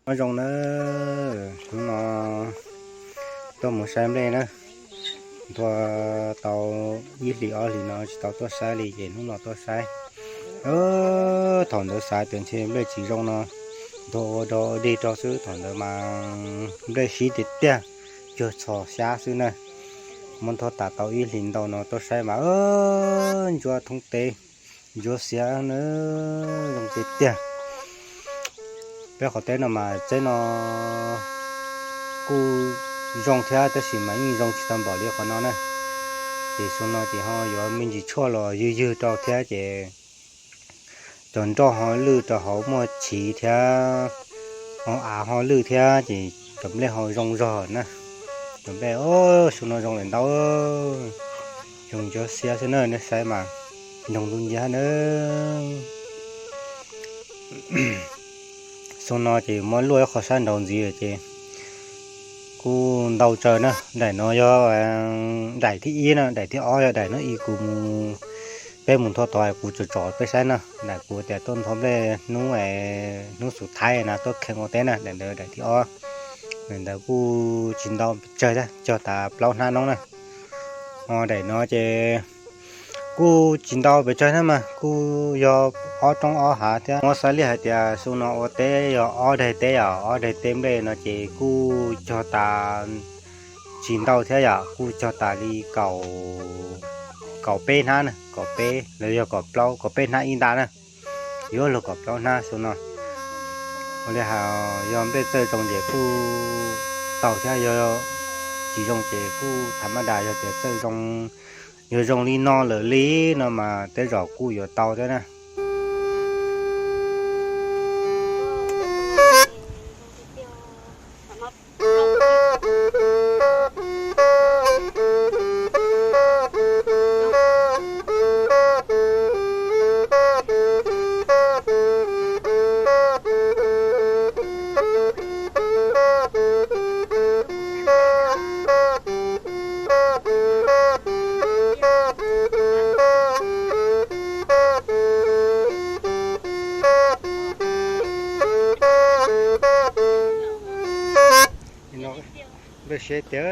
Nyob zoo na, hnub no tuaj mus saib nplej na, nthua tau ib hlis ob hlis no tsis tau tuaj saib li ces hnub no tuaj saib. Thaum ntawd xav tias ntshe nplej tsis zoo no, nthua ua dog ua dig rau xwb, thaum ntawd mas nplej sib tiag tiag, cuag txhos xyab xwb na. Muab nthua tas tau ib hlis ntau no tuaj saib mas ntsuab thoob teb, ntsuab xiab na, zoo tiag tiag. Peb qhov teb no mas teb no kuj zoo thiab tab sis mas yeej zoo tsis tau npaum li qhov no na. Ces xyoo no ces ho yuav me ntsis tshuaj los ywg ywg rau thiab ces cov nroj ho lwj rau hauv muaj chiv thiab, ho av ho lwj thiab ces cov nplej ho zoo zog na. Cov nplej xyoo no zoo lawm ntau, zoo ntsuab xiab xwb na, nej saib mas nroog ntuj nciab na. Xyoo no ces muab luaj ib qho sab nraud ntxiv lawm ces kuj ntau tsawg na. Daim no yog daim thib ib na, daim thib ob yog daim no ib kuv mus, peb mus nthua tod kuv tsom tsom peb saib na. Daim kuv tias tuaj nthua nplej hnub, hnub xub thaib na tuaj kheej ua teb na, daim ntawd daim thib ob. Daim ntawd kuj tsis ntau pes tsawg thiab, cog tas plaub hnab noob na. Ho daim no ces kuj tsis ntau pes tsawg thiab mas kuj yog ob roob ob hav thiab. Muab xav li hais tias xyoo no ua teb yog ob daig teb yom, ob daig teb nplej no ces kuj cog tas tsis ntau thiab yom, kuj cog tas li kaum, kaum peb hnab na, kaum peb los yog kaum plaub, kaum peb hnab ib nta na, yuav luag kaum plaub hnab xyoo no. Ua li hais yog nplej txawj zoo ces kuj tau thiab, yog tsis zoo ces kuj tham maj das, yog tias txawj zoo, yog zoo li no lawm li no mas tej zaum kuj yuav tau thiab na. Nplej seb tiag.